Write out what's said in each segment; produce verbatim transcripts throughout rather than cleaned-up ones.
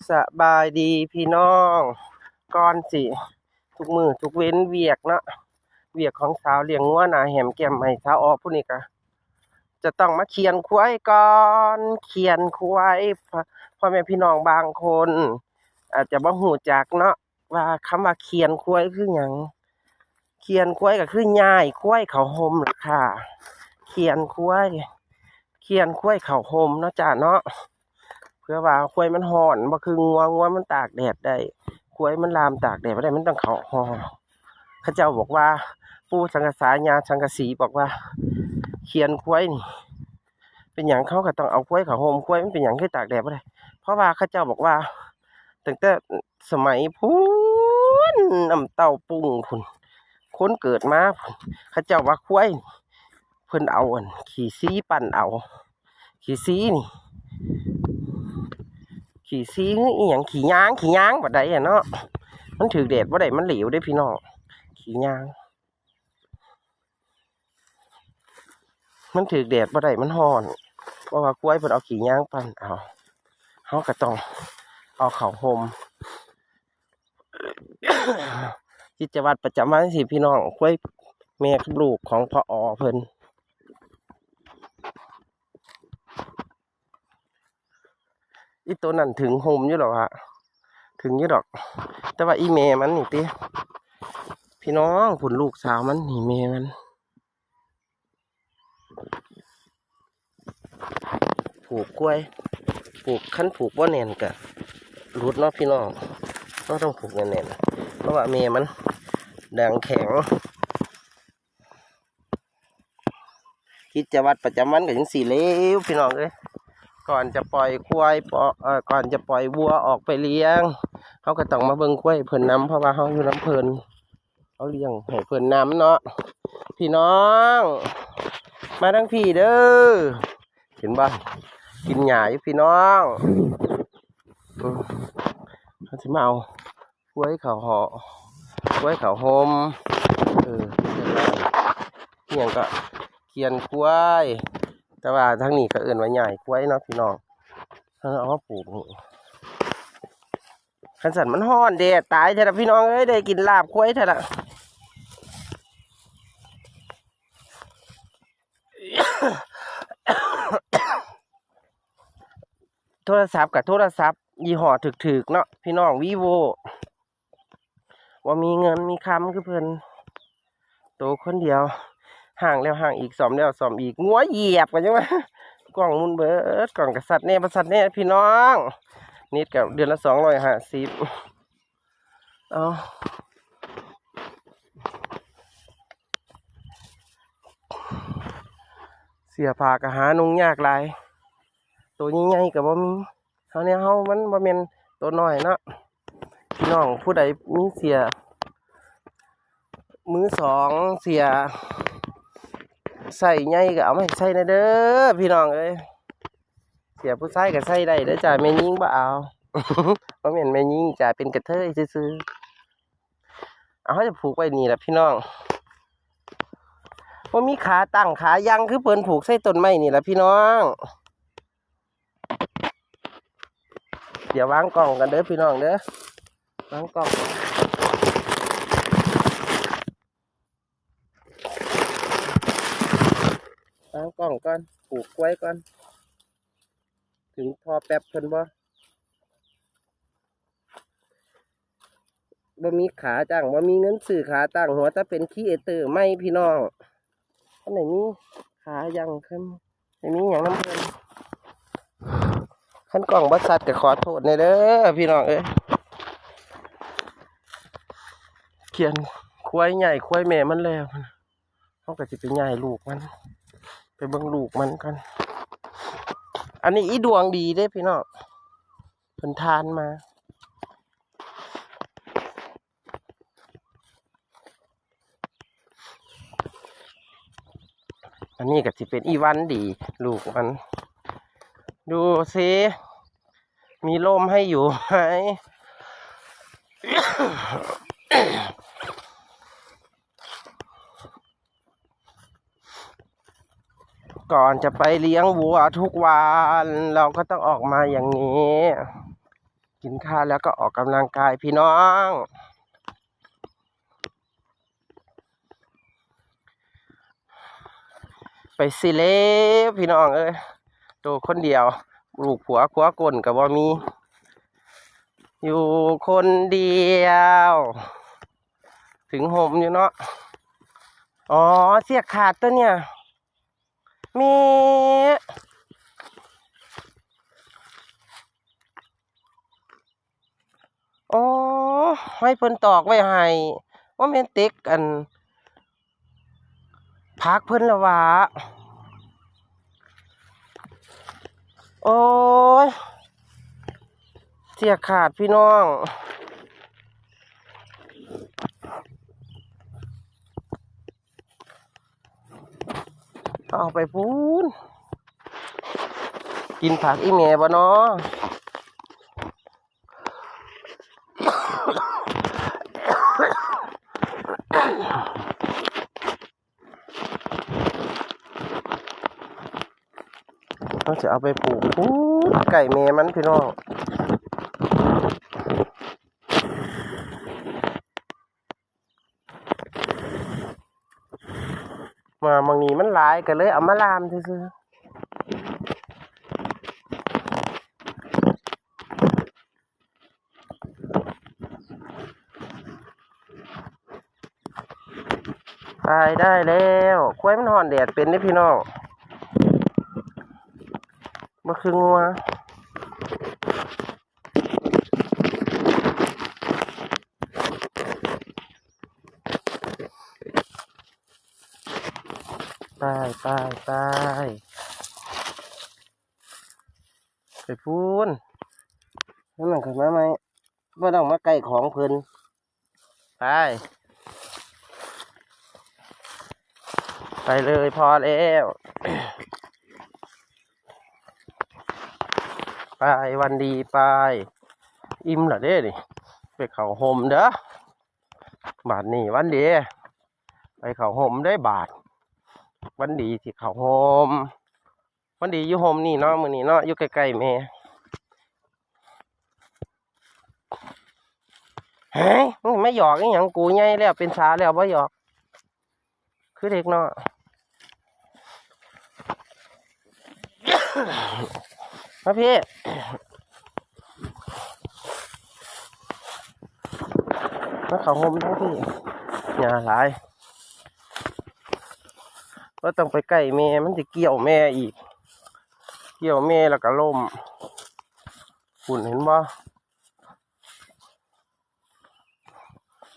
สบายดีพี่น้อง ก่อนสิ ทุกมื้อทุกเว็นเวียกเนาะ เวียกของสาวเลี้ยงงัวหน้าแหมแก้มใหม่สาวออผู้นี้ก็ จะต้องมาเคียนควายก่อน เคียนควาย พ่อ พ่อแม่พี่น้องบางคน อาจจะบ่ฮู้จักเนาะ ว่าคำว่าเคียนควายคือหยัง เคียนควายก็คือย้ายควายเข้าฮ่มล่ะค่ะ เคียนควาย เคียนควายเข้าฮ่มเนาะจ้าเนาะ เพื่อว่าควายมันฮ้อน บ่คืองัว งัวมันตากแดดได้ ควายมันลามตากแดดบ่ได้ มันต้องเข้าฮ่ม เขาเจ้าบอกว่า ปู่สังกะสา ย่าสังกะสีบอกว่า เคียนควายนี่ เป็นหยังเขาก็ต้องเอาควายเข้าฮ่ม ควายมันเป็นหยังคือตากแดดบ่ได้ เพราะว่าเขาเจ้าบอกว่า ตั้งแต่สมัยพู้น น้ำเต้าปุ้งพู้น คนเกิดมาพู้น เขาเจ้าว่าควาย เพิ่นเอาอันขี้ซี้ปั่นเอา ขี้ซี้นี่ ขี้ซี้คืออีหยัง ขี้ยาง ขี้ยางบัดใดอะเนาะ มันถืกแดดบ่ได้ มันเหลวเด้พี่น้อง ขี้ยาง มันถืกแดดบ่ได้ มันฮ้อน เพราะว่าควายเพิ่นเอาขี้ยางปั่นเอา เฮาก็ต้องเอาเข้าฮ่ม กิจวัตรประจำวันสิพี่น้อง ควายแม่กับลูกของพ่อออเพิ่น อีตัวนั้นถึงฮ่มอยู่ดอกฮะ ถึงอยู่ดอก แต่ว่าอีแม่มันนี่ติ พี่น้อง พู้นลูกสาวมันนี่ แม่มัน ผูกควาย ผูก คันผูกบ่แน่นก็หลุดเนาะพี่น้อง เราต้องผูกแน่นๆ เพราะว่าแม่มันดังแข็ง กิจวัตรประจำวันก็จั่งซี้แหล้วพี่น้องเอ้ย ก่อนจะปล่อยควาย ปล่อย เอ่อ ก่อนจะปล่อยวัวออกไปเลี้ยง เฮาก็ต้องมาเบิ่งควายเพิ่นนำ เพราะว่าเฮาอยู่นำเพิ่น เฮาเลี้ยงให้เพิ่นนำเนาะ พี่น้อง มาทางพี้เด้อ เห็นบ่ กินหญ้าอยู่พี่น้อง อืม เฮาสิมาเอา ควายเข้าฮ่ม ควายเข้าฮ่ม เออ อิหยังก็เคียนควาย แต่ว่าทางนี้ก็เอิ้นว่าย้ายควายเนาะพี่น้อง เฮาเอามาผูกนี่ คันซั่นมันฮ้อนแดดตายแท้ล่ะพี่น้องเอ้ย ได้กินลาบควายแท้ล่ะ โทรศัพท์กับโทรศัพท์ยี่ห้อถืกๆ เนาะพี่น้อง Vivo บ่มีเงินมีคำคือเพิ่น โตคนเดียว ฮ้างแล้วฮ้างอีก ซ่อมแล้วซ่อมอีก งัวเหยียบก็ยังว่า กล้องหมุนเบิด กล้องก็สั่นแหน่บ่สั่นแหน่พี่น้อง เน็ตก็เดือนละสองร้อยห้าสิบ เอา เสื้อผ้าก็หานุ่งยากหลาย โตใหญ่ๆก็บ่มี เฮาแนวเฮามันบ่แม่นโตน้อยเนาะ พี่น้องผู้ใดมีเสื้อมือสอง เสื้อไซส์ใหญ่ก็เอามาให้ใส่แหน่เด้อพี่น้องเอ้ย เสื้อผู้ชายก็ใส่ได้เด้อจ้า แม่หญิงบ่เอา บ่แม่นแม่หญิงจ้า เป็นกระเทยซื่อๆ เอา เฮาจะผูกไว้นี่ล่ะพี่น้อง บ่มีขาตั้งขายังคือเพิ่นผูกใส่ต้นไม้นี่ล่ะพี่น้อง เดี๋ยววางกล้องกันเด้อพี่น้องเด้อ วางกล้อง วางกล้องก่อน ผูกควายก่อน ถึงท่อแป๊บเพิ่นบ่ บ่มีขาตั้ง บ่มีเงินซื้อขาตั้ง หัวแต่เป็นครีเอเตอร์ใหม่พี่น้อง คันได้มีขายังคัน ได้มีหยังนำเพิ่น คันกล้องบ่ชัดก็ขอโทษแหน่เด้อพี่น้องเอ้ย เคียนควายใหญ่ควายแม่มันแล้ว เฮาก็สิไปย้ายลูกมัน ไปเบิ่งลูกมันก่อน อันนี้อีดวงดีเด้พี่น้อง เพิ่นทานมา อันนี้ก็สิเป็นอีวันดี ลูกมัน ดูสิ มีร่มให้อยู่ไหม ก่อนจะไปเลี้ยงวัวทุกวัน เราก็ต้องออกมาอย่างนี้ กินข้าวแล้วก็ออกกำลังกายพี่น้อง ไปสิเลวพี่น้องเอ้ย โตคนเดียว ลูกผัวครัวก้นก็บ่มี อยู่คนเดียว ถึงโฮมอยู่เนาะ อ๋อ เสียกขาดตัวเนี่ย แม่ โอ้ ให้เพิ่นตอกไว้ให้ ว่าแม่นเต็กอัน ผักเพิ่นละวะ โอ้ย เสียกขาดพี่น้อง เอาไปพู้น กินผักอีแม่บ่เนาะ เราจะเอาไปปลูกพู้น ใกล้แม่มันพี่น้อง มาหม่องนี้มันหลายก็เลยเอามาลามซื่อๆ ตายได้แล้ว ควายมันฮ้อนแดดเป็นเด้พี่น้อง บ่คืองัว ไป ไป ไป ไปพู้น นั่นมันขึ้นมาไหม บ่ต้องมาใกล้ของเพิ่น ไป ไปเลย พอแล้ว ไป วันดี ไป อิ่มละเด้นี่ ไปเข้าโฮมเด้อ บาดนี้วันดี ไปเข้าโฮมได้บาด วันดีสิเข้าโฮม วันดีอยู่โฮมนี่เนาะ มื้อนี้เนาะ อยู่ใกล้ๆแม่ เฮ้ย มึงมาหยอกอีหยังกู ใหญ่แล้ว เป็นสาวแล้ว บ่หยอก คือเด็กเนาะ มาพี่ มาเข้าโฮมทั้งพี่ หญ้าหลาย บ่ต้องไปใกล้แม่ มันสิเกี่ยวแม่อีก เกี่ยวแม่แล้วก็ล้ม คุณเห็นบ่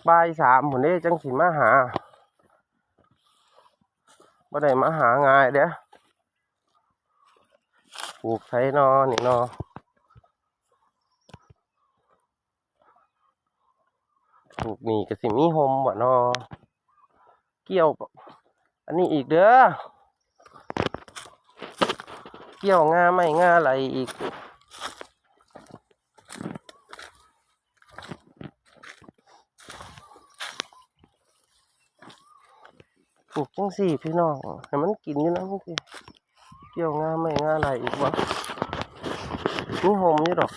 บ่ายสามพุ้นเด้ จังสิมาหา บ่ได้มาหาง่ายเด้อ ปลูกไสนอนี่นอ ปลูกนี่ก็สิมีโฮมบ่นอ เกี่ยว อันนี้อีกเด้อ เกี่ยวง่าไม้ง่าไหลอีก ปลูกจังซี่พี่น้อง ให้มันกินอยู่นะจังซี่ เกี่ยวง่าไม้ง่าไหลอีกบ่ มีโฮมอยู่ดอก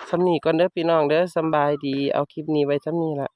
ส่ำนี้ก่อนเด้อพี่น้องเด้อ สำบายดี เอาคลิปนี้ไว้ส่ำนี้ละ